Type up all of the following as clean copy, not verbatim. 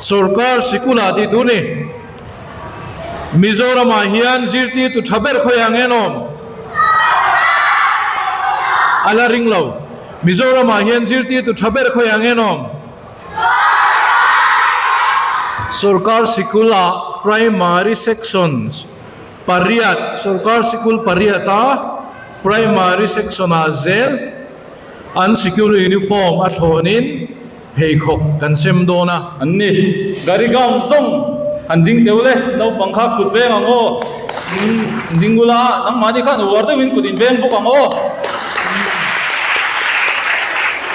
Sorkar sikulah tih tur ni. Mizoramah hian zirtirtu tha ber khawiah nge an awm? A la ring lo. Mizoramah hian zirtirtu tha ber khawiah nge an awm? Sorkar sikulah primary sections pariat, sorkar sikul pariata primary section-ah zel an sikul uniform a thlawnin pheikhawk kan sem dawn a. An ni. Garigaon zawng han ding teuh le, naupang kha kut veng ang aw. Ding ula, nangmahni khan uar deuhin kut in veng bawk ang aw.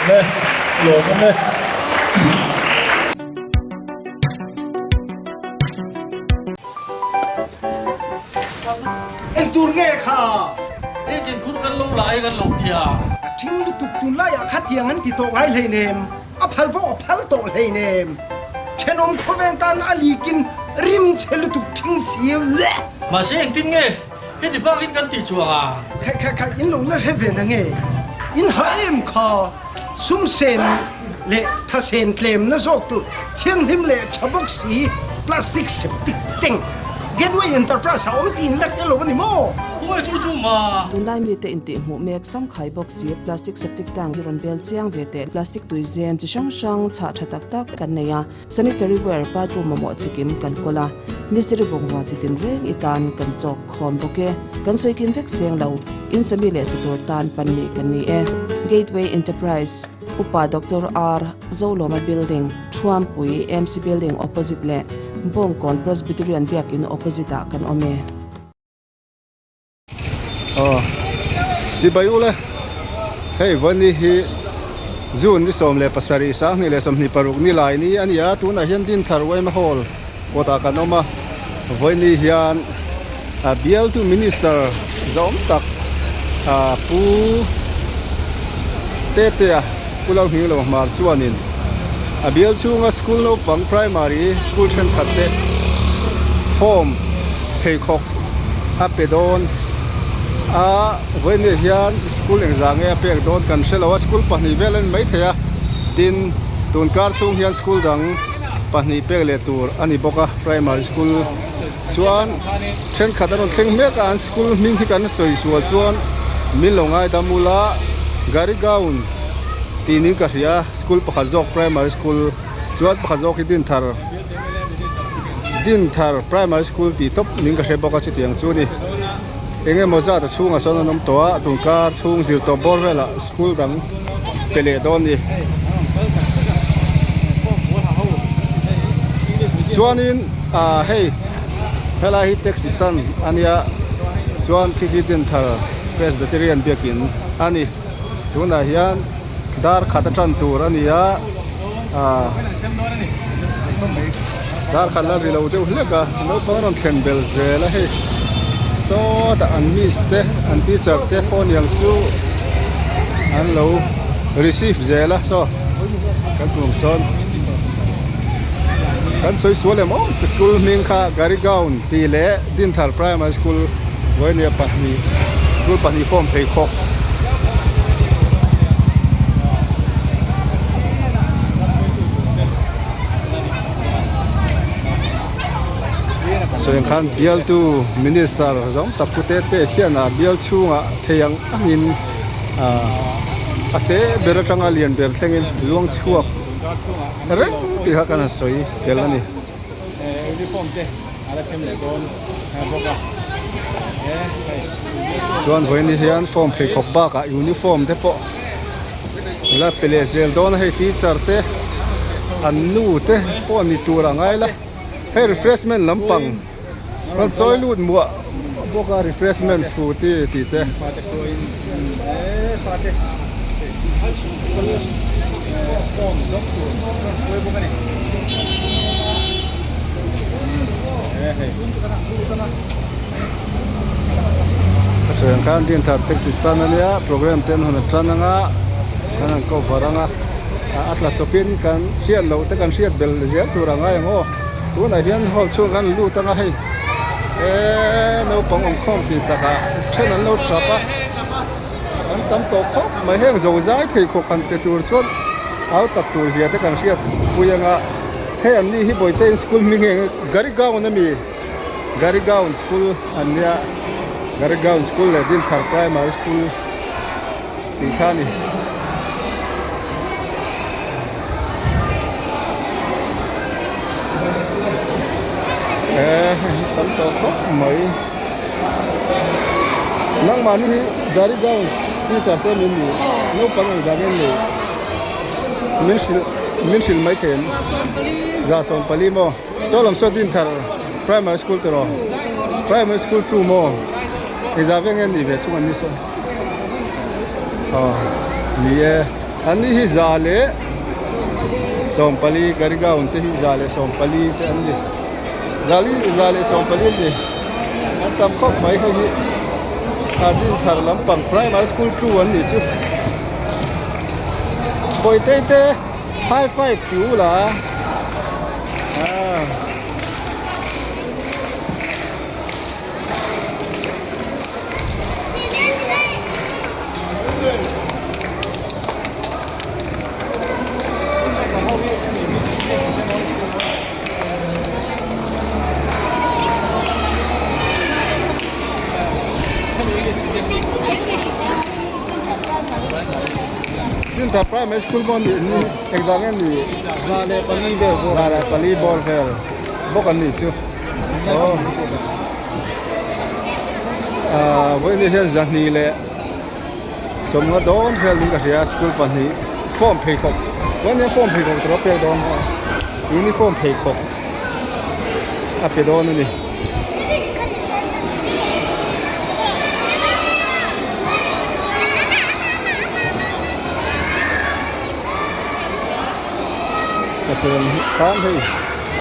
Le, lawm awm e. Eng tur nge kha? Hei ken khur kan lo la e kan lo tia. A thing lutuk tunlaiah kha tiang an ti tawh ngai hleinem, a phal pawh a phal tawh hleinem. Thenawm khawvel tan a likin rim chhe lutuk thing si leh. Mahse engtin nge heti bakin kan tih chuang a? Khaih khaih khaih in lo na hre ve na nge? In ha em kha sum sen leh tha sen tlem na zawk tur thianghlim leh tha bawk si plastic septic tank Gateway Enterprise a awm tih lek elo a ni maw? Khawi chu chu ma? Tunlai mite intihhmuh mek samkhai bawk si plastic septic tank hi rawn bel chiang ve teh. Plastic tui zem chi hrang hrang chhah tha tak tak kan nei a, sanitary ware bathroom mamawh chikim kan kawl a, mistiri bungrua chi tin reng i tan kan chawk khawm bawk e. Kan sawi kim vek cheng lo, in sami leh sa tur tan pan nih kan ni e. Gateway Enterprise, Upa Doctor R. Zolawma Building, Thuampui MC Building opposite leh Bawngkawn Presbyterian Biakin opposite ah kan awm e. Aw chibai ule hei vawni hi June ni 17 2026 ni lai ni a ni a tunah hian Dinthar Yma Hall kawtah kan awm a vawini hian a bialtu minister zawm tak ah pu Tetea Pu Lalhminglo Hmar chuanin a bial chhunga school naupang primary school thenkhat te form pheikhawk a pe dawn a vawiinah hian school engzah nge a pek dawn kan hrelo a school pahnih vel a ni maithei a tin tun kar chhung hian school dang pahnih pek leh tur a ni bawk a primary school chuan thenkhat a rawn thleng mek a an school hming hi kan sawi sual chuan min lo ngaidam ula Garigaon tih niin ka hria school pakhat zawk primary school chuan pakhat zawk hi Dinthar Dinthar primary school tih tawp niin ka hre bawk a chutiang chu a ni eng emaw zat a chhungah sawn an awm tawh a tunkar chhung zir tawp bawr velah school dang pe leh dawn a ni chuanin ah hei helai hi taxi stand a nia chuan khi khi Dinthar Presbyterian biakin a ni tunah hian dar khat a tan tur a ni a ah dar khat la ri lo deuh hlek a naupang a rawn thlen bel zel a hei sawtah an miss te an teacher te pawh aniang chu an lo receive zel a saw kan tum sawn kan sawi sual em aw sikul hming kha Garigaon tih leh Dinthar Primary School Vawihnia pahnih school pahnih form pheikhawk. Sawi ang khan bialtu minister zawng tak pu te te hian a bial chhungah thei ang angin ah a te ber atanga lian ber thlengin luang chhuak reng tih kha kan han sawi tel a ni. Chuan vawiin hian form pheikhawk bakah uniform te pawh la pe leh zel dawn a hei teacher te an nu te pawh ni tur a ngai la hei refreshment lampang rawn chawi lut muah bawk a refreshment thu te tih te. A sawi ang khan Dinthar taxi stand a nia program te an hawn a tan anga kan han cover anga a tla chawpin kan hriat loh te kan hriat bel zel tur a ngai ang aw tunah hian hall chhung kan lut anga hei eee naupang awmkhawm tih takah then an lo tap a an tam tawh khawp mai heng zo zai pheikhawk han pe tur chuan au tak tur zia te kan hriat pui anga. Hei an ni hi Bawihte school hming eng Garigaon ami Garigaon school an nia Garigaon school leh Dinthar primary school tih kha a ni. Eee hei hi tam tawh khawp mai nangmahni hi Garigaon teacher te min ni naupang engzah nge an nih. Min hrilh min hrilh mai thei em? Za 40 maw? Saw lam saw Dinthar primary school tiraw? Primary school two maw? Engzah veng nge nih ve thung an ni saw? Aw ni e an ni hi za leh 40 Garigaon te hi 140 te an ni za li 140 an ni an tam khawp mai hei hi a Dinthar lampang primary school two an nih chu. Bawihte te high five ti u la ah. Dinthar primary school pawh nih ni engzah nge ni 104 vel 104 bawr vel bawk an nih chu aw ah vawiin hian zahnih leh sawmnga dawn vel niin ka hria school pahnih form pheikhawk vawiin hian form pheikhawk tur a pek dawn uniform pheikhawk a pe dawn a ni. Khan hei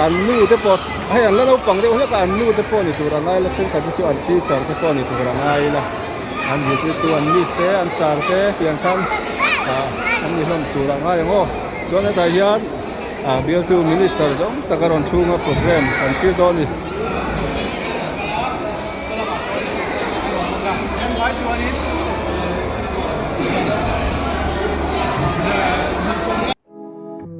an nu te pawh hei an la naupang deuh hlek a an nu te pawh ni tur a ngai la thenkhat hi chu an teacher te pawh ni tur a ngai la an zirtirtu an miss te an sir te tiang khan ah an ni hlawm tur a ngai ang aw chuan hetah hian ah bialtu minister zawng tak a rawn chhunga program kan thlir dawn a ni.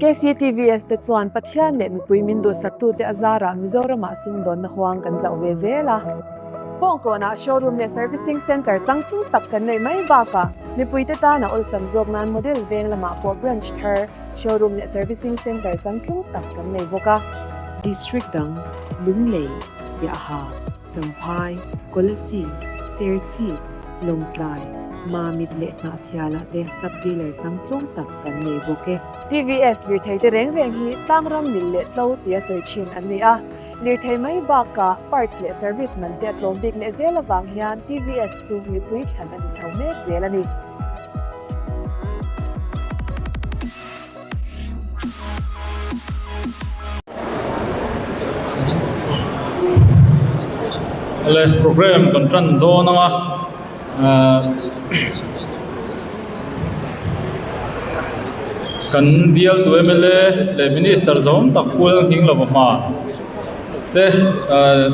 KCTVS te chuan Pathian leh mipui min duhsaktute a zarah Mizoramah sumdawnna huang kan zauh ve zel a. Pawngkawnah showroom leh servicing centre changtlung tak kan neih mai bakah mipuite tana awlsam zawk nan model veng lamah pawh branch thar, showroom leh servicing centre changtlung tak kan nei bawk a. District dang, Lunglei, Siaha, Champhai, Kolasib, Serchhip, Lawngtlai, Mamit leh Hnahthialah te sub-dealer changtlung tak kan nei bawk e. TVS lirthei te reng reng hi tlangram mil leh tlo tia sawi thin an ni a. Lirthei mai bakah parts leh service man te a tlawm bik leh zel avang hian TVS chu mipui thlan a ni chho mek zel a ni. Le program kan tan dawn ang a ahh kan bialtu mla leh minister zawng tak pul nghing lo hma te ahh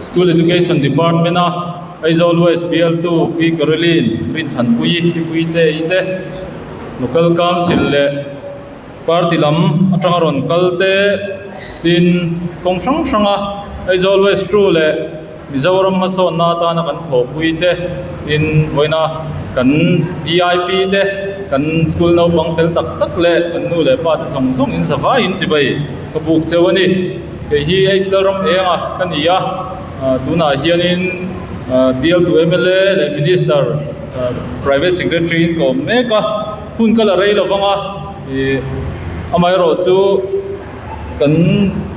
school education department a Aizawl west bialtu Pi Caroline Rinthanpuii Pi Puite i te local council leh party lam atanga rawn kal te tin kawng hrang hrang a Aizawl west two leh Mizoram hmasawnna atana kan thawhpui te tin vawiina kan vip te kan school naupang fel tak tak leh kan nu leh pa te zawng zawng in zavai in chibai ka buk cheu a ni kei hi Aizawl ram enga ka ni a. Tunah hianin bialtu mla leh minister private secretary in ka awm mek a, hun ka la rei lo vang a, ih amaherawh chu kan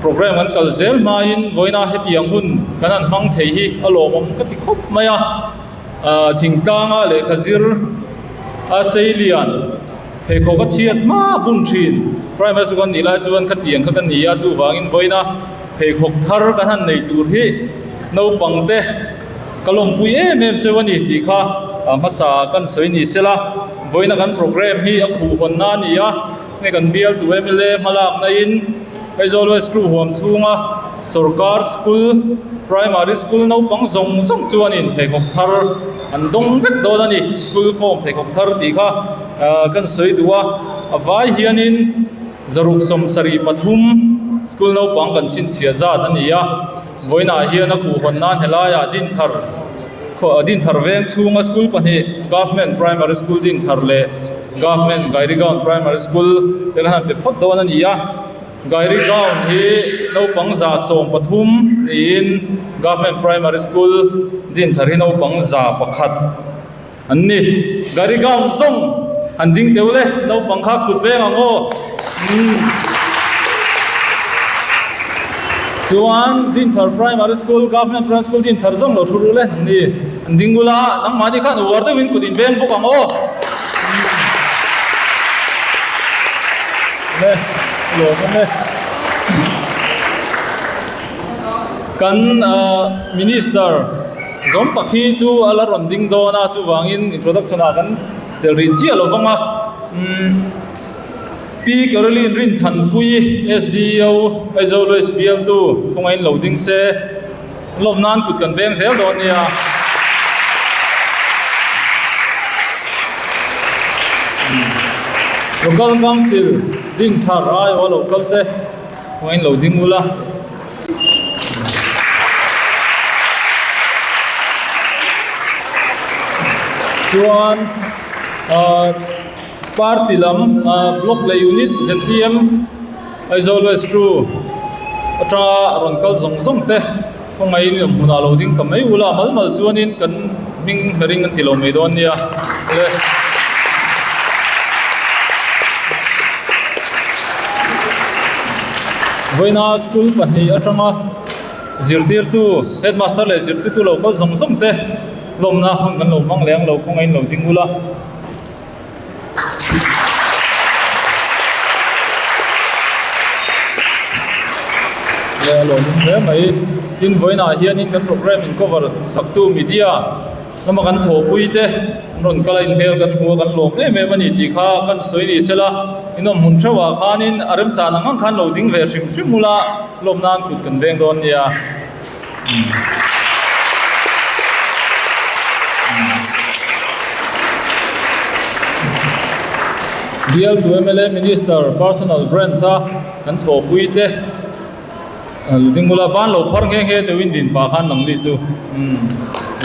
program kan kal zel hmain vawiina hetiang hun kan han hmang thei hi a lawmawm ka ti khawp mai a, thingtlanga lehkha zir a seilian pheikhawk a chhiat hma bun thin primary school kan nih lai chuan khatiang kha ka ni a chuvangin vawiina. Pheikhawk thar kan han nei tur hi naupang te ka lawmpui em em cheu a ni tih kha hmasa kan sawi ni sela, vawiina kan program hi a khuhhawnna a ni a, hei kan bialtu mla hmalakna in Aizawl West two huam chhunga sorkar school primary school naupang zawng zawng chuanin pheikhawk thar an dawng vek dawn a ni, school form pheikhawk thar tih kha kan sawi duh a, a vai hianin. 173. School naupang kan chhinchhiah zat a ni a, vawiinah hian a khuhhawn nan helaiah Dinthar Dinthar veng chhunga school pahnih Government Primary School Dinthar leh Government Gairigaon Primary School te khan han pe phawt dawn a ni a. Gairigaon hi naupang 130 niin Government Primary School Dinthar hi naupang 100 An ni. Garigaon zawng han ding teuh le, naupang kha kut veng ang aw. Umm. Chuan Dinthar Primary School, Government Primary School Dinthar zawng lo thu ru le, an ni. An ding ula, nangmahni khan uar deuhin kut in veng bawk ang aw. Le, lawm awm e. Kan Minister. Zawm tak hi chu a la rawn ding dawn a, chuvangin introduction ah kan tel rih chiah lo vang a. Umm Pi Caroline Rinthanpui SDO Aizawl West bialtu kawngaiin lo ding se, lawm nan kut kan veng zel dawn nia. Local Council Dinthar aiawh a lo kal te kawngaiin lo ding ula. Chuan ahh party lam ahh block leh unit zpm Aizawl West two atanga rawn kal zawng zawng te khawngaihin hmunah lo ding ta mai ula mal mal chuanin kan hming hmerin an ti lo mai dawn nia le. Vawiina school pahnih atanga zirtirtu headmaster leh zirtirtu lo kal zawng zawng te lawmna hun kan lo hmang leh ang lo kawngaiin lo ding ula. Leh a lawmawm hle mai tin vawiinah hianin kan programme in cover saktu media lama kan thawhpui te an rawn kal a inhmel kan hmu a kan lawm em em a ni tih kha kan sawi ni sela inawm hmun theuhah khanin a remchan ang ang khan lo ding ve hrim hrim ula lawm nan kut kan veng dawn nia. Bialtu mla Minister Personal Branch a kan thawhpui te Dingmula ban lo phar nghe nghe deuhin din pah khan lang ni chu umm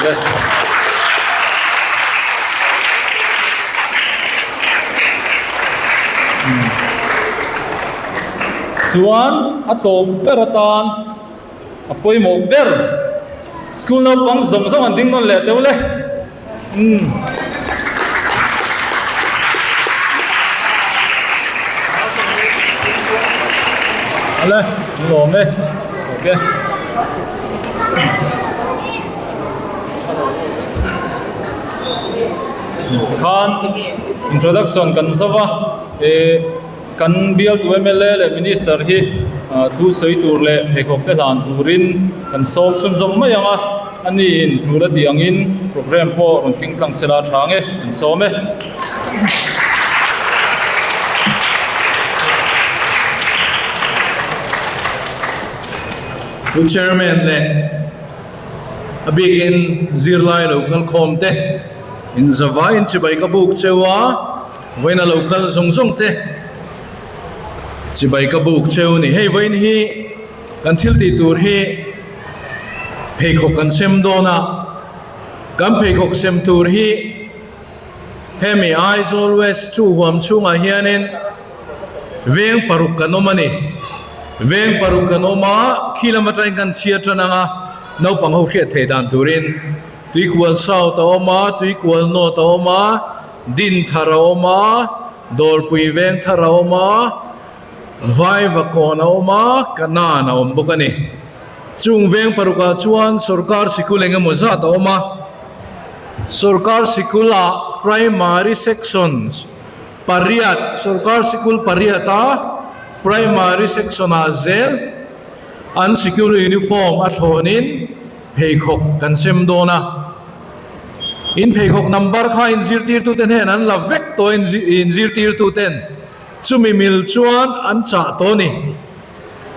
le. Chuan a tawp ber atan a pawimawh ber school naupang zawng zawng an ding nawn leh deuh le umm. Ale lawm e ok khan introduction kan zova eh Kan bialtu mla leh Minister hi thu sawi tur leh pheikhawk te hlan turin kan sawm chhunzawm mai ang a, a niin tul a tih angin programme pawh rawn keng tlang sela tha ang e, kan sawm e. Pu Chairman leh a bikin zirlai lo kal khawm te inzavaiin chibai ka buk cheu a. Vawiin a lo kal zawng zawng te chibai ka buk cheu ni. Hei vawiin hi kan thil tih tur hi pheikhawk kan sem dawn a, kan pheikhawk sem tur hi hemi Aizawl West chu huam chhungah hianin veng paruk kan awm a ni. Veng paruk kan awm a, khi lam atangin kan chhiar tan ang a, naupang ho hriat theih dan turin Tuikual South a awm a, Tuikual North a awm a, Dinthar a awm a, Dawrpui Vengthar a awm a, Vaivakawn a awm a, Kanan a awm bawk a ni. Chung veng parukah chuan sorkar sikul eng emaw zat a awm a, sorkar sikulah primary sections pariat, sorkar sikul pariata primary section-ah zel an sikul uniform a thlawnin, Pheikhawk kan sem dawn a, in pheikhawk number kha in zirtirtute hnen an la vek tawh in in zirtirtuten chumi mil chuan an chah tawh a ni.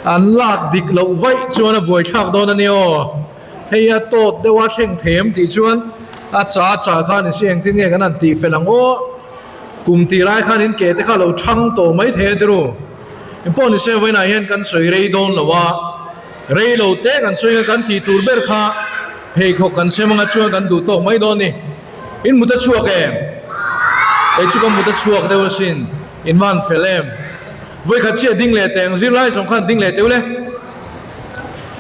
An lak dik loh vaih chuan a buaithlak dawn a ni aw. Hei a tawt deuh a thleng thei em tih chuan a cha chah khan i si engtin nge kan han tih fel ang aw. Kum tih lai khan in ke te kha lo thang tawh mai thei a tiru. Engpawh ni se vawiinah hian kan sawi rei dawn lo a, rei lo te kan sawi anga kan tih tur ber kha pheikhawk kan sem anga chuan kan duh tawk mai dawn ni. In mut a chhuak em? Kei chu ka mut a chhuak deuh asin, in van fel em? Vawikhat chiah ding leh teh ang zirlai zawng khan ding leh teuh le,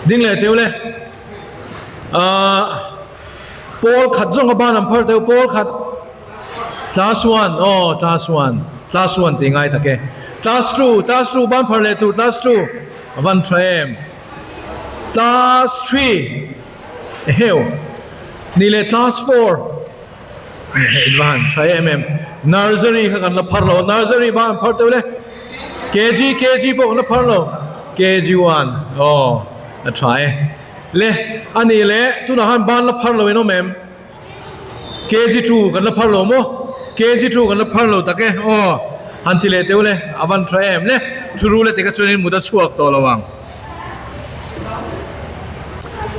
ding leh teuh le. Aaa pawl khat zawng a ban an phar teuh pawl khat. Class one aw class one class one tih ngai tak e class two class two ban phar leh tur class two a van tha em class three eheu ni leh class four in va han tha em em nursery kha kan la phar lo nursery ban phar teuh le kg kg pawh kan la phar lo kg one aw a tha e le a nih leh tunah khan ban la phar lo in awm em. Kg two kan la phar lo maw? Kg two kan la phar lo tak e aw han ti leh teuh le a van tha em le thu rul e tikha chuanin mut a chhuak tawh lo ang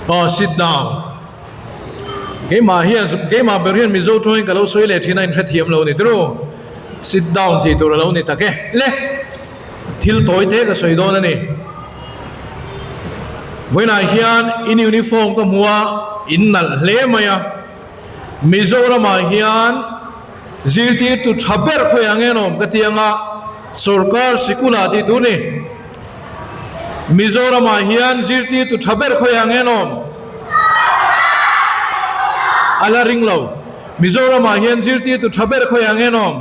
aw sit down keimah hian keimah ber hian Mizo tawngin ka lo sawi leh thin a inhrethiam lo ni turu sit down tih tur a lo ni tak e le. Thil tawi te ka sawi dawn a ni. Vawiinah hian in uniform ka hmu a, in nalh hle mai a. Mizoramah hian zirtirtu tha ber khawiah nge an awm ka ti anga sorkar sikulah tih tur ni. Mizoramah hian zirtirtu tha ber khawiah nge an awm? A la ring lo. Mizoramah hian zirtirtu tha ber khawiah nge an awm?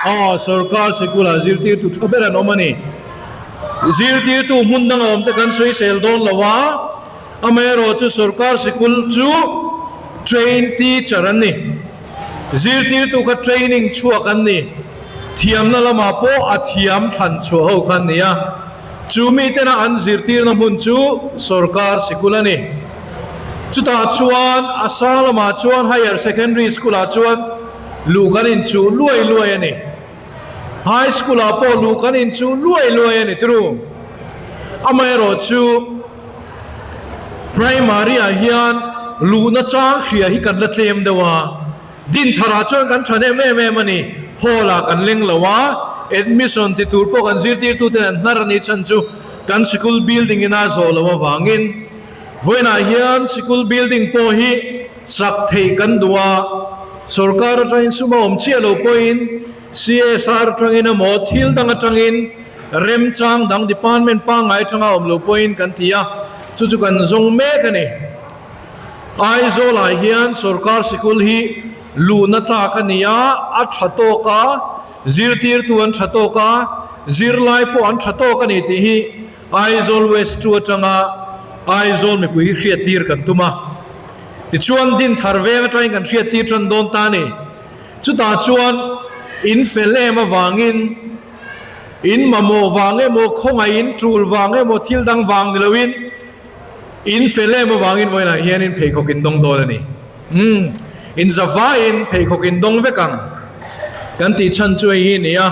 Aw, sorkar sikula zirtirtu tha ber an awm a ni. Zirtirtu hmun danga awm te kan sawisel dawn lo a, amaherawhchu sorkar sikul chu trained teacher an ni. Zirtirtu kha training chhuak an ni. Thiamna lamah pawh a thiam thlan chhuah ho kha an ni a. Chu mitena an zirtirna hmun chu sorkar sikul a ni. Chutah chuan a sang lamah chuan Higher Secondary School ah chuan luh kan inchuh luai luai a ni. High School ah pawh luh kan inchuh luai luai a ni tru. Amaherawh chu Primary ah hian luhna chang hria hi kan la tlem deuh a. Dintharah chuan kan tha nem em em a ni. Hall ah kan leng lo a, admission ti tur pawh kan zirtirtuten an hnar a nih chhan chu kan sikul building in a zawh loh avangin Vawiinah hian sikul building pawh hi chak theih kan duh a, sorkar atangin sum a awm chiah lo pawhin CSR atangin emaw thil dang atangin remchang dang department pangngai atanga awm lo pawhin kan ti a, chu chu kan zawng mek a ni. Aizawlah hian sorkar sikul hi luhna tlak a ni a, a tha tawk a, zirtirtu an tha tawk a, zirlai pawh an tha tawk a ni tih hi Aizawl West chu atanga Aizawl mipui hi hriattir kan tum a, tichuan Dinthar veng atangin kan hriattir tan dawn ta a ni. Chutah chuan in fel em avangin, in mamawh vang emaw, khawngaih in tul vang emaw, thil dang vang ni loin in fel em avangin vawiinah hianin pheikhawk in dawng dawn a ni. Umm, in zavaiin pheikhawk in dawng vek ang kan tih chhan chu hei hi a ni a.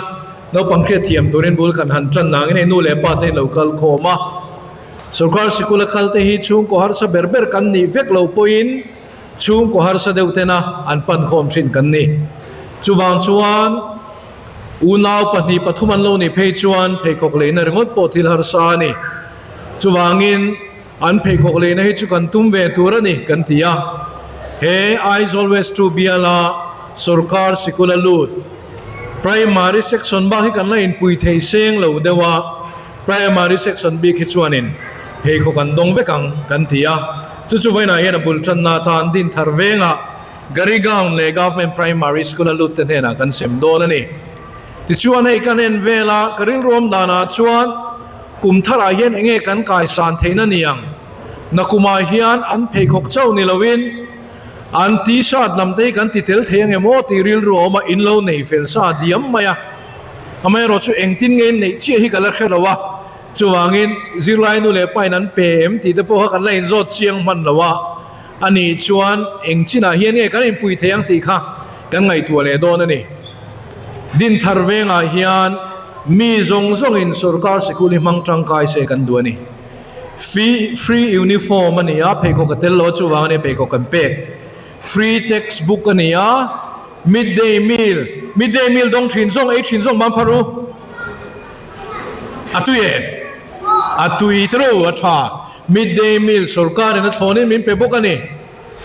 Naupang hriatthiam turin bul kan han tan nangin hei nu leh pa te lo kal khawm a, sorkar sikula kal te hi chhungkaw harsa ber ber kan nih vek lo pawhin chhungkaw harsa deuh tena an pan khawm thin kan ni. Chuvang chuan unau pahnih pathum an lo nih phei chuan pheikhawk leina ringawt pawh thil harsa a ni. Chuvangin an pheikhawk leina hi chu kan tum ve tur a ni kan ti a, he Aizawl West 2 biala sorkar sikula lut Primary section bak hi kan la inpui thei seng lo deuh a, primary section bik hi chuanin pheikhawk an dawng vek ang kan ti a, chu chu vawiinah hian a bul tanna atan Dinthar vengah Garigaon leh Government Primary School a lut te hnenah kan sem dawn a ni. Tichuan hei kan en vel a, ka rilruam danah chuan kum tharah hian enge kan kaisan theihna ni ang? Nakumah hian an pheikhawk chauh ni loin, An t-shirt lam te hi kan ti tel thei ange maw tih rilru a awm a, in lo nei fel sa diam mai a. Amaherawh chu engtin nge in neih chiah hi ka la hre lo a, chuvangin zirlai nu leh pa in an pe em tih te pawh kha kan la inzawt chiang hman lo a, a nih chuan eng chinah hian nge kan inpui thei ang tih kha kan ngaihtuah leh dawn a ni. Dinthar vengah hian mi zawng zawngin sorkar sikul hi hmang tangkai se kan duh a ni. Free free uniform a ni a, pheikhawk a tel lo a chuvang a nia pheikhawk kan pek. Free text book a ni a, Midday meal, Midday meal dawng thin zawng ei thin zawng ban phar u. A tui em? A tui te ro a tha. Midday meal sorkar in a thlawnin min pe bawk a ni.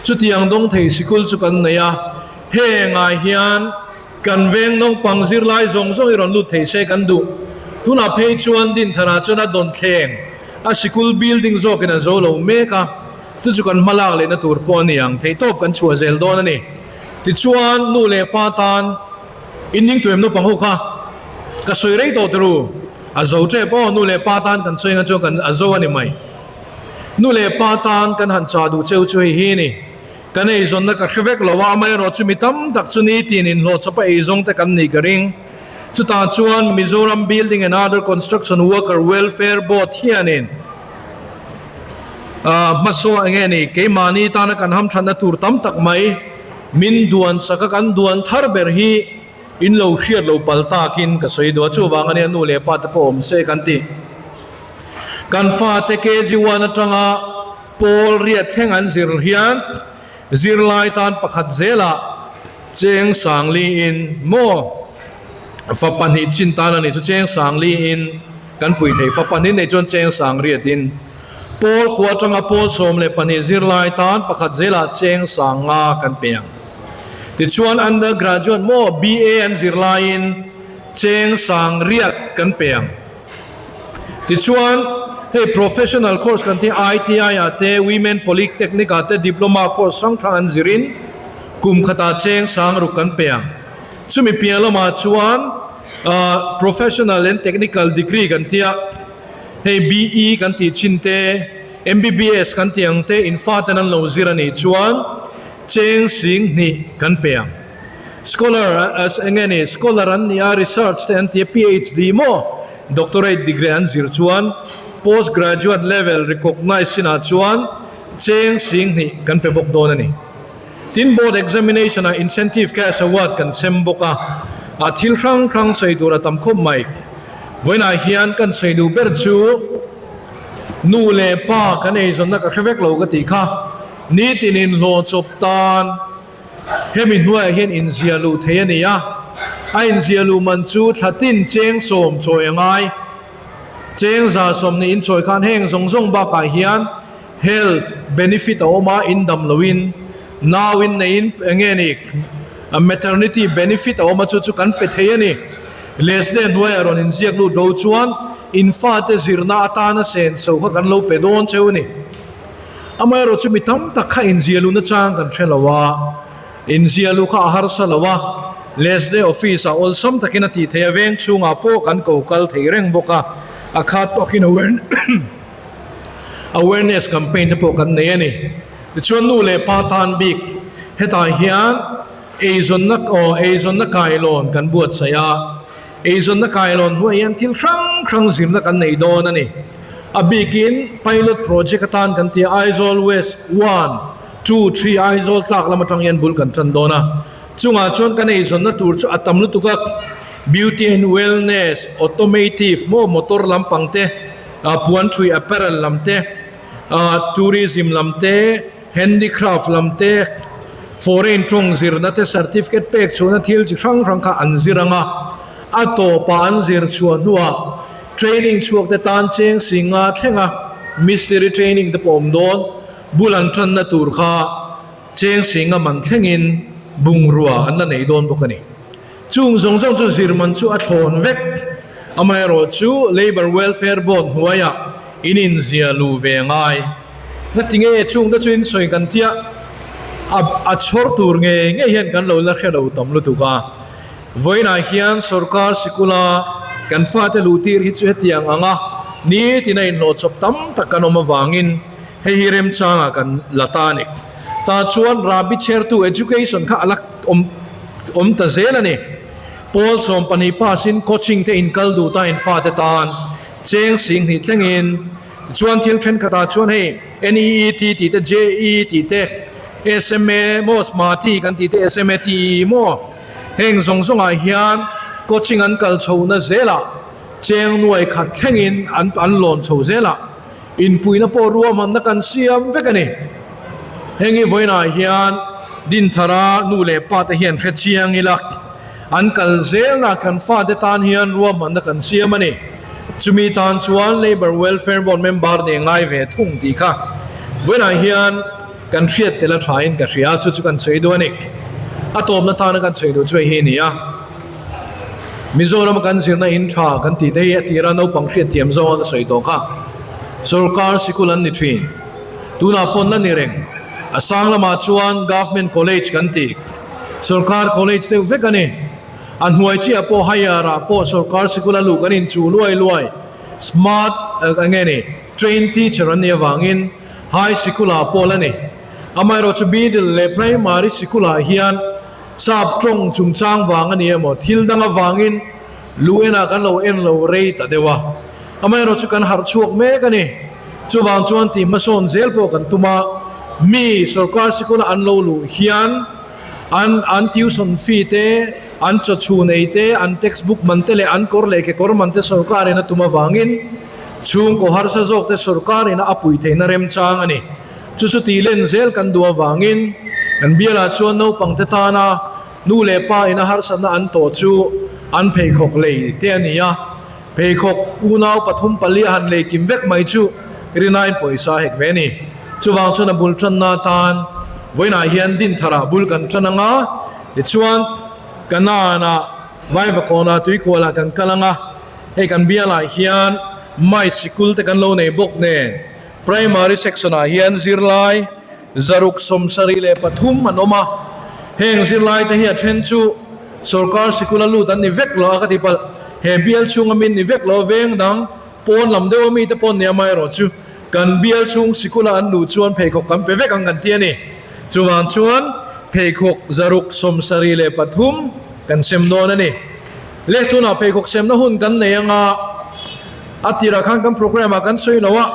Chutiang dawng thei sikul chu kan nei a, hengah hian kan veng naupang zirlai zawng zawng i rawn lut thei se kan duh. Tunah phei chuan Dintharah chuan a dawn thleng a sikul building zawkin a zo lo mek a, chu chu kan hmalak lehna tur pawh a ni ang. Theihtawp kan chhuah zel dawn a ni. Tichuan nu leh pa tan inning tuem naupang ho kha ka sawi rei tawh turu, a zo tep aw, nu leh pa tan kan sawi anga chuan kan a zo a ni mai. Nu leh pa tan kan han chah duh cheu chu hei hi a ni. Kan eizawnna ka hre vek lo a, amaherawh chu mi tam tak chu nitin inhlawh chawpa eizawng te kan nih ka ring. Chutah chuan Mizoram Building and Other Construction Worker Welfare Board hianin hmasaw eng nge ni keimahni tana kan hamthatna tur tam tak mai min duan sak a, kan duan thar ber hi in lo hriat lo pal takin ka sawi duh a, chuvang ania nu leh pa te pawh awm se kan ti. Kan fate KG one atanga pawl riat thleng an zir hian zirlai tan pakhat zelah cheng sangliin maw fa pahnih chin tan a nih chu cheng sangliin kan pui thei fa pahnih nei chuan cheng sang riatin pawl khua atanga pawl 12 zirlai tan pakhat zelah cheng sang nga kan pe ang. Tichuan undergraduate maw BA an zirlaiin cheng sang riat kan pe ang. Tichuan, hei professional course kan tih ITI ah te, Women Polytechnic ah te diploma course hrang hrang an zirin kum khatah cheng sang ruk kan pe ang. Chumi piah lamah chuan professional and technical degree kan tia, hei BE kan tih chin te, MBBS kan tih ang te in faten an lo zir a nih chuan cheng sing hnih kan pe ang. Scholar as eng nge ni, scholar an ni a, research te an ti a, PhD maw, doctorate degree an zir chuan post graduate level recognise sinah chuan cheng sing hnih kan pe bawk dawn a ni. Tin board examination ah incentive cash award kan sem bawk a, a thil hrang hrang sawi tur a tam khawp mai. Vawiinah hian kan sawi duh ber chu nu leh pa kan eizawnna ka hre vek lo ka tih kha, nitin inhlawh chawp tan, Hemi hnuaiah hian inzia luh thei a ni a, a inzia luh man chu thla tin cheng sawm chawi a ngai. Cheng za sawmhnih in chawi khan heng zawng zawng bakah hian health benefit a awm a, in dam loin nau in neiin eng nge ni maternity benefit a awm a, chu chu kan pe thei a ni. Leslie hnuaiah rawn inziak lut ro chuan in fate zirna atana senso kha kan lo pe dawn cheu a ni. Amaherawh chu mi tam tak kha inzia luhna chang kan hre lo a, inzia luh kha a harsa lo a, Leslie office ah awlsam takin a tih theih a, veng chhungah pawh kan ko kal thei reng bawk a, a khat tawkin awareness campaign te pawh kan nei a ni. Tichuan nu leh pa tan bik hetah hian eizawnna aw eizawnna kailawn kan buatsaih a, Eizawnna kailawn hnuaiah hian thil hrang hrang zirna kan nei dawn a ni. A bikin pilot project atan kan ti a, Aizawl West one, two, three Aizawl tlak lam atang hian bul kan tan dawn a. Chungah chuan kan eizawnna tur chu a tam lutuk a, beauty and wellness, automative maw motor lampang te, puan thui apparel lam te, tourism lam te, Handicraft lam te, foreign tawng zirna te certificate pek chhuahna thil chi hrang hrang kha an zir ang a, a tawpah an zir chhuah hnuah training chhuak te tan cheng si nga thleng a, mistiri training te pawh awm dawn, bul an tanna tur kha cheng si nga man thlengin bungrua an la nei dawn bawk a ni. Chung zawng zawng chu zir man chu a thlawn vek, amaherawhchu Labour Welfare Board hnuaiah in inzia luh ve ngai. Ngati nge chungte chu in sawi kan tia a a chhawr tur nge nge hian kan lo la hre lo tam lutuk a. Vawiinah hian sorkar sikula kan fate luh tir hi chu hetiang ang a, nitin a inhlawh chawp tam tak kan awm avangin hei hi remchangah kan la ta a ni. Tah chuan Rabi chhertu education kha a la awm awm ta zel a ni. Pawl 12 pass in coaching te inkal duh ta in fate tan cheng singhnih thlengin Tichuan thil thenkhatah chuan hei NEET tih te, JEE tih te, SMA maw, SMATI kan tih te, SMATE maw, heng zawng zawngah hian coaching an kal chhohna zelah cheng nuai khat thlengin an an lawn chho zelah inpuina pawh ruahmanna kan siam vek a ni. Heng hi vawiinah hian Dinthara nu leh pa te hian hre chiang ila, an kal zelna kan fate tan hian ruahmanna kan siam a ni. Chumi tan chuan Labour Welfare Board member nih ngai ve thung tih kha vawiinah hian kan hriat tel a thain ka hria, chu chu kan sawi duh a ni. A tawpna tana kan sawi duh chu hei hi a ni a, Mizorama kan zirna in tha kan tih te hi a tira naupang hriatthiam zawnga ka sawi tawh kha sorkar sikul an ni thin. Tunah pawn la ni reng. A sang lamah chuan Government College kan ti. Sorkar college deuh vek a ni. A hnuai chiah pawh higher ah pawh sorkar sikul a luh kan inchuh luai luai. Smart eng nge ni trained teacher an nih avangin high sikul ah pawh la ni. Amaherawhchu middle leh primary sikul ah hian sap tawng chungchang vang a ni emaw thil dang avangin luh enah kan lo en lo rei ta deuh a. Amaherawhchu kan harh chhuak mek a ni. Chuvang chuan tih hmasawn zel pawh kan tum a, mi sorkar sikula an lo luh hian an an tuition fee te, an chawchhun ei te, an textbook man te leh an kawr leh kekawr man te sorkarin a tum avangin chhungkaw harsa zawk te sorkarin a pui theihna remchang a ni. Chu chu tih len zel kan duh avangin kan bialah chuan naupang te tana nu leh pa ina harsatna an tawh chu an pheikhawk lei te a ni a. Pheikhawk unau pathum pali a han lei kim vek mai chu Rinain pawisa hek ve a ni. Chuvang chuan a bul tanna atan vawiinah hian Dintharah bul kan tan ang a, tichuan Kanaan-ah Vaivakawnah Tuikualah kan kal ang a, hei kan bialah hian Mai sikul te kan lo nei bawk nen Primary section-ah hian zirlai 673 an awm a, heng zirlaite hi a then chu sorkar sikul a lut an ni vek lo a ka ti palh, he bial chhunga min ni vek lo veng dang pawn lam deuh ami te pawn nia amaherawh chu kan bial chhung sikula an luh chuan pheikhawk kan pe vek ang kan ti a ni. Chuvang chuan pheikhawk 673 kan sem dawn a ni. Le tunah pheikhawk semna hun kan nei anga a tirah khan kan programme ah kan sawi lo a,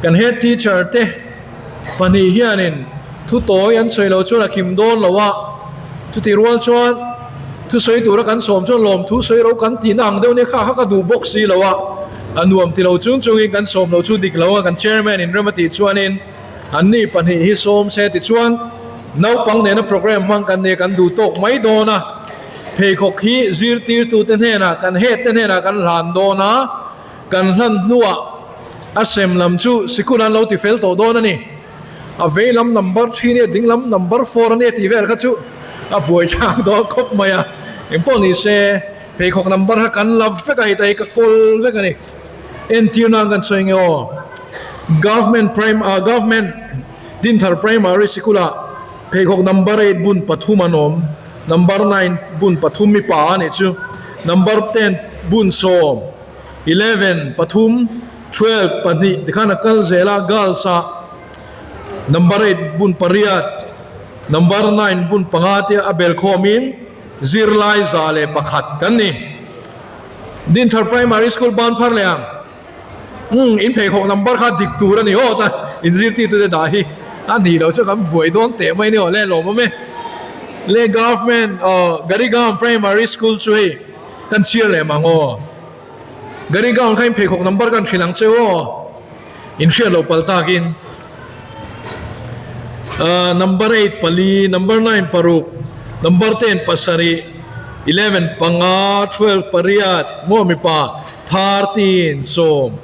kan head teacher te pahnih hianin thu tawi an sawi lo chuan a khim dawn lo a, chutih rual chuan thusawi tura kan sawm chuan lawm thu sawi ro kan tihna ang deuh nia kha kha ka duh bawk si lo a, a nuam ti lo chung chungin kan sawm lo chu dik lo a kan chairman in rem a tih chuanin anni pahnih hi sawm se tichuan naupang nena programme hmang kan nia kan duh tawk mai dawn a, pheikhawk hi zirtirtute hnenah kan head te hnenah kan hlan dawn a. Kan hlan hnuah a sem lam chu sikul an lo ti fel tawh dawn a ni. A vei lam number three nia ding lam number four a nia tih vel kha chu a buai thlak dawn khawp mai a. Engpawh ni se pheikhawk number kha kan la vek a heta hi ka kawl vek a ni. Entir nan kan sawi nge aw Government prime ah Government Dinthar Primary Sikul ah pheikhawk number eight bun pathum an awm, number nine bun pathum mipa a nih chu, number ten bun sawm. 11, pathum, 12, pahnih tikhan a kal zel a, girls ah number eight bun pariat, number nine bun panga te a bel khawmin zirlai 101 kan ni. Dinthar Primary School ban phar leh ang, umm in pheikhawk number kha dik tur a ni aw ta in zirtirtu te dah hi a nih loh chu kan buai dawn teh mai a ni aw le lawm awm e. Le Government aw Garigaon Primary School chu hei. Kan chhiar leh mang aw. Gari gown kha in pheikhawk number kan hrilh ang che aw. In hriat loh pal takin. Ahh number eight pali, number nine paruk, number ten pasarih, 11 panga, 12 pariat, maw mipa, 13 sawm,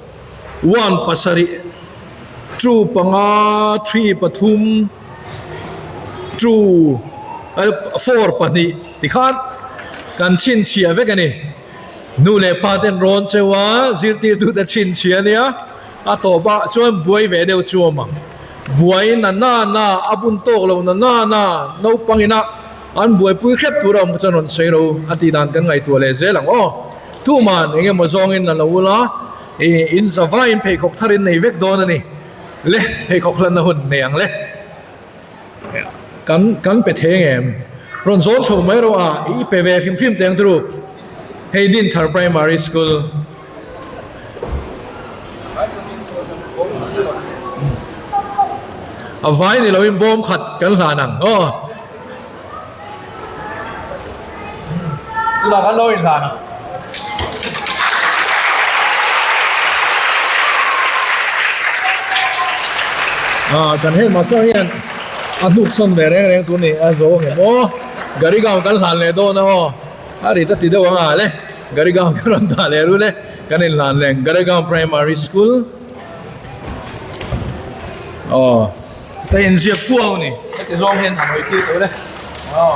one pasarih, two panga, three pathum, two four pahnih tikhan kan chhinchhiah vek a ni. Nu leh pa ten rawn cheu a, zirtirtute chhinchhiah a nia, a tawpah chuan buai ve deuh chu awm ang. Buai na na na, a bun tawk lo na na na, naupang ina an buaipui hrep tur a awm chuan rawn sawi ro a tih dan kan ngaihtuah leh zel ang aw. Tuman eng emaw zawngin la lo ula, in zavaiin pheikhawk thar in nei vek dawn a ni. Le pheikhawk hlanna hun nei ang le. Kan kan pe thei ang em? Rawn zawn chho mai rawh a, i pe ve hrim hrim teng turu. Hei Dinthar Primary School. A vai ni loin bawm khat kan hlan ang aw. Chutah kan lo inhlan ang. Ah, kan headmaster hian. A hnuk sawn ve reng reng tur ni a zo ang em aw. Garigaon kan hlan leh dawn a aw. A rit a ti deuh ang a le. Garigaon ka rawn dah leh rul e. Kan inhlan leh Garigaon Primary School. Aw. Ka inziak kuau ni. Heti zawng hian han hawi tir tur e. Aw.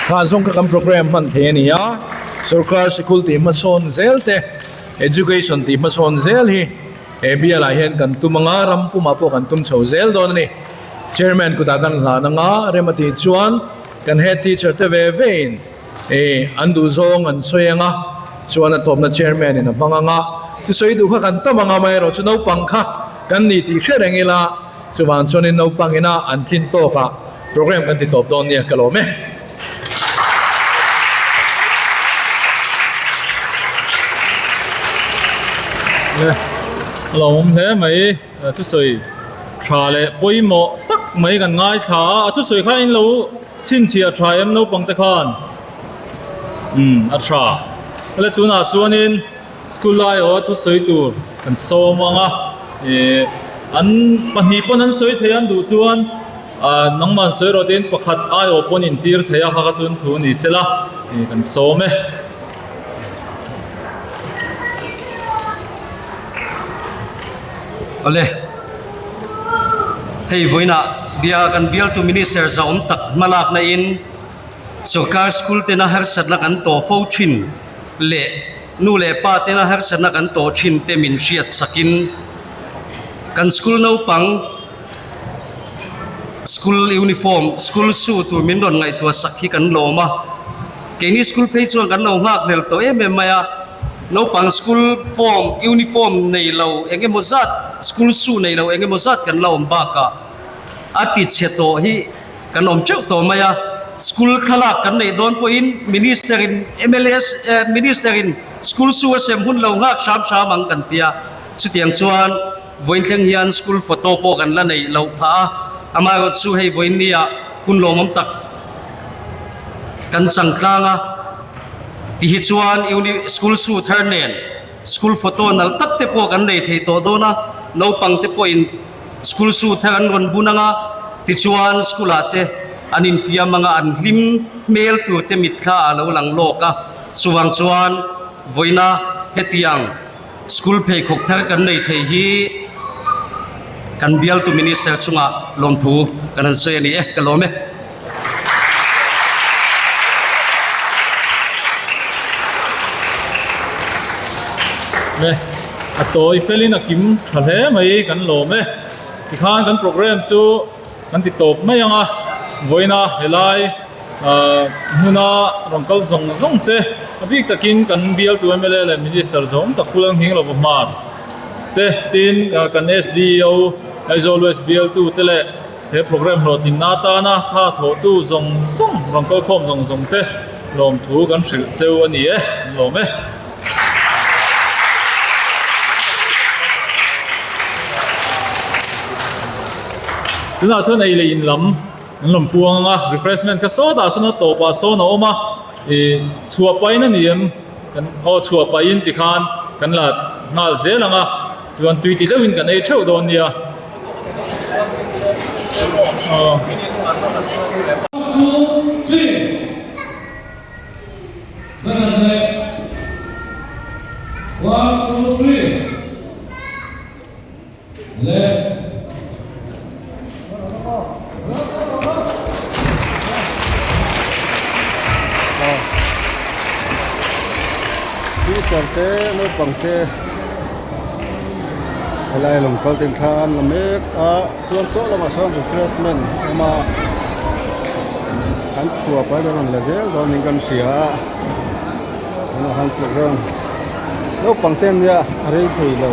Kha zawng kha kan program hman thei a ni a. Sorkar sikul tih hmasawn zel te, education tih hmasawn zel hi he bialah hian kan tum anga, ram pumah pawh kan tum chho zel dawn a ni. Chairman kutah kan hlan anga, rem a tih chuan kan head teacher te ve ve in Ih, an duh zawng an sawi ang a, chuan a tawpna chairman in a hmang ang a, thusawi duh kha kan tam ang a, amaherawh chu naupang kha kan ni tih hre reng ila, chuvang chuanin naupang ina an tlin tawkah program kan ti tawp dawn nia ka lawm e. Le, a lawmawm hle mai, thusawi tha leh pawimawh tak mai kan ngaithla a, a thusawi kha in lo. Chhinchhiah tha em naupang te khan? Umm a tha. Hela tunah chuanin school lai aw thusawi tur kan sawm ang a, ih an pahnih pawn an sawi thei a an duh chuan ah nangmah an sawi rawh tiin pakhat aiawh pawn intir thei a kha kha chuan thu ni sela ih kan sawm e. Awle. Hei vawiinah bia kan bialtu Minister zahawm tak hmalakna in sorkar school tena harsatna kan tawh fo thin leh nu leh pa tena harsatna kan tawh thin te min hriat sakin kan school naupang school uniform school shoe tur min rawn ngaihtuah sak hi kan lawm a. Keini school phei chuan kan lo nghak hlel tawh em em mai a. Naupang school form, uniform nei lo eng emaw zat, school shoe nei lo eng emaw zat kan la awm bakah a ti chhe tawh hi kan awm teuh tawh mai a. School thlalak kan neih dawn pawhin Minister in mla Minister in school shoe a sem hun lo nghak hram hram ang kan ti a. Chutiang chuan vawiin thleng hian school photo pawh kan la neih loh phah a. Amaherawhchu hei vawiin nia hun lawmawm tak kan chang tlang a. Ti hi chuan uni school shoe thar nen school photo nalh tak te pawh kan nei thei tawh dawn a, naupang te pawhin school shoe thar an rawn bun ang a, tichuan school ah te an infiam ang a, an hlim hmel tur te mitthla a lo lang lawk a, chuvang chuan vawiina hetiang school pheikhawk thar kan nei thei hi kan bialtu minister chungah lawmthu kan han sawi a ni e, ka lawm e. Le a tawi felin a kim tha hle mai kan lawm e tikhan kan program chu kan ti tawp mai ang a vawiina helai ah hmuna rawn kal zawng zawng te a bik takin kan bialtu mla leh minister zawng tak Pu Lalnghing Lova Hmar te tin kan SDO Aizawl West bialtu te leh He program hlawhtlinna atana tha thawhtu zawng zawng rawn kalkhawm zawng zawng te lawmthu kan hrilh cheu a ni e, an lawm e. Tunah chuan ei leh in lam an rawn puang ang a, refreshment kha sawtah sawn a tawpah sawn a awm a, ih chhuah pahin a ni em kan aw chhuah pahin tikhan kan la nghal zel ang a, chuan tui ti deuhin kan ei theuh dawn nia. Teacher te naupang te helai lawng kal ten thla an la mek a chuan saw lamah sawn refreshment a awm a an chhuah pai dawn a rawn la zel dawn niin kan hria a tunah hian program naupang te an nia a rei thei lo.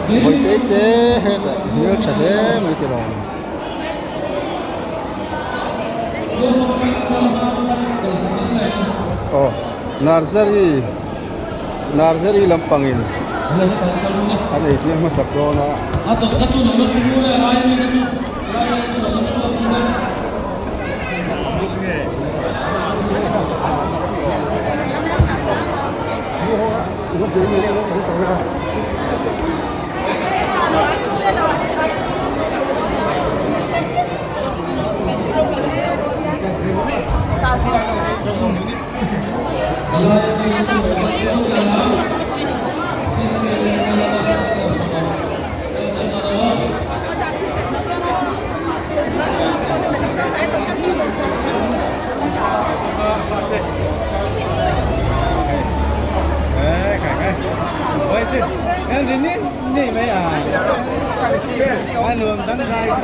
Vawi te te hetah hmel tha hle mai ti rawn. Aw nursery nursery lampangin an eitir hmasak dawn a.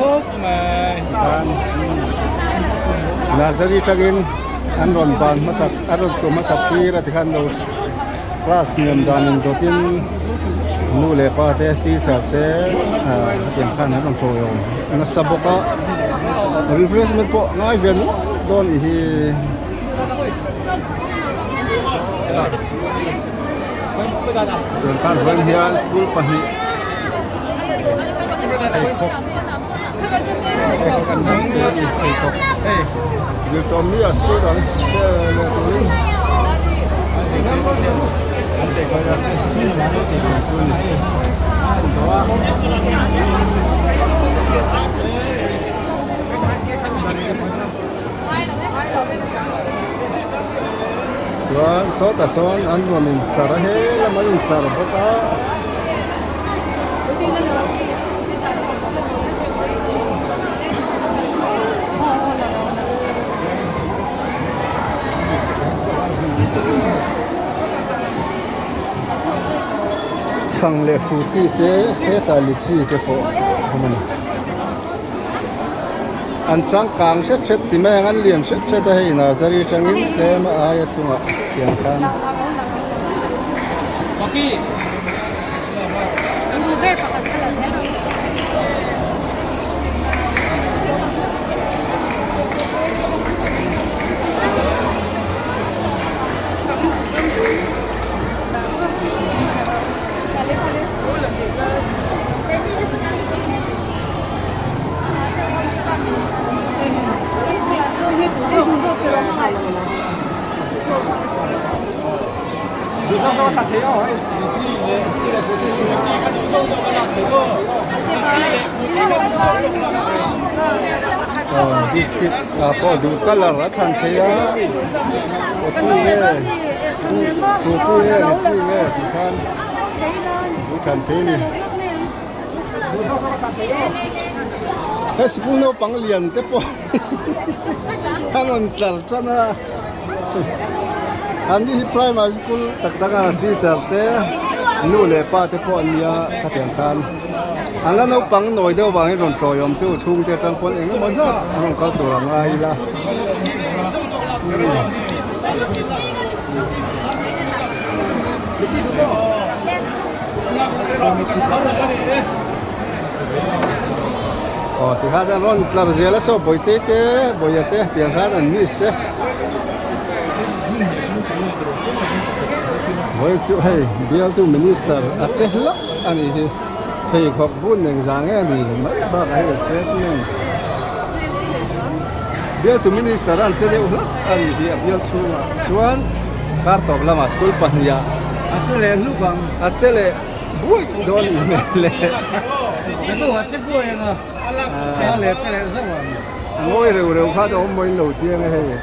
Tikhan nursery tangin an rawn ban hmasak an rawn chhuah hmasak tir a tikhan lo class hniam dan in dawtin nu leh pa te teacher te ah hetiang khan an rawn tawiawm nasa bawk a refreshment pawh ngai ve nual dawn anih hi. Sorkar veng hian school pahnih pheikhawk pheikhawk zirtawm ni a school dang te leh turin chu ni. Chuan sawtah sawn an rawn intlar a he lam an intlar bawk a. Chhang leh fruity te hetah litchi te pawh a awm a ni. An changkang hret hret ti mai ang an lian hret hret a hei nursery atangin tlem a aia chungah tiang khan. Biscuit ah pawh duh colour a thlan thei a coffee nge frooti nge litchi nge tih khan an thlan thei a ni. He sikul naupang lian te pawh a rawn tlar tan a an ni hi primary school tak tak a teacher te nu leh pa te pawh an nia khatiang khan an la naupang nawi deuh vangin rawn tawiawm chu chhungte atang pawn eng emaw zat an rawn kal tur a ngai ila. Aw tikhan an rawn tlar zel a saw bawihte te bawia te tiang khan an miss te vawi chu hei bialtu minister a che hlauh a nih hi pheikhawk bun eng zang nge a ni mai bakah hei refreshment bialtu minister an che deuh hlauh a nih hi a bial chhungah chuan kar tawp lamah school pahnih ah A che leh hluk ang. A che leh buai dawn i hmel le. Ka nu a che buai ang a. A leh che leh zauh ang. A ngawi reuh reuh kha a awm mawi lo chiang a hei.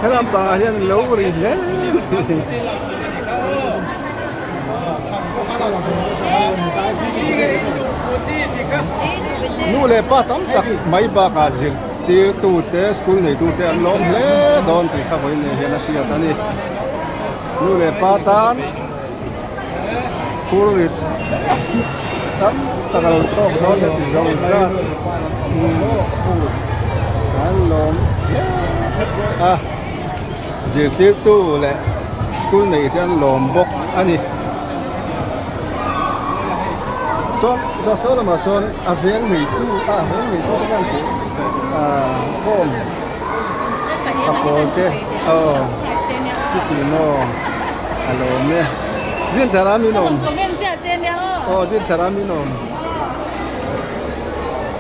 Helam pangah hian lo ri hle mai. Nu leh pa tam tak mai bakah zirtirtute school neitute an lawm hle dawn tih kha vawiin nei hian a hriat a ni. Nu leh pa tan phur rit tam tak a lo chhuak dawn heti zo zat an lawm hle a zirtirtu leh school nei te an lawm bawk a ni sawn saw saw lamah sawn a veng neitu a veng neitu te khan tih ah form a pawl te aw chuti maw a lawm e Dinthar a min awm aw Dinthar a min awm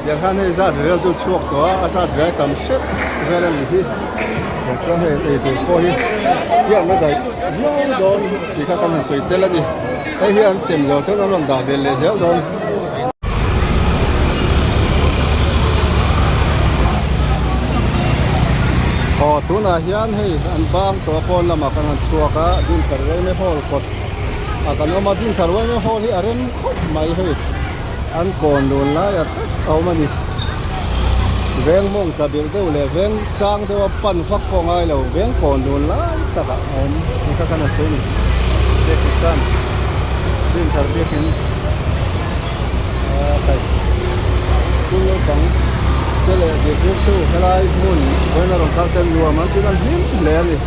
tiang khan hei zat vel chu chhuak tawh a a zat vel tam hrep vel a nih hi chuan hei eitur pawh hi hian a daih viau dawn tih kha kan han sawi tel a ni hei hi an sem zawh chuan an rawn dah belh leh zel dawn. Aw tunah hian hei an bang tawh a pawn lamah kan han chhuak a Dinthar Railway Hall kawt ah kan awm a Dinthar Railway Hall hi a rem khawp mai hei an kawn lun lai a tak a awm a ni veng mawng tla bilh deuh leh veng sang deuh a pan vak pawh ngai lo veng kawn lun lai takah a awm ni kha kan han sawi a ni taxi stand Dinthar biakin. naupang te leh zirtirtu helai hmun vawiin a rawn kal ten nuam an tiin an hlim hle a ni.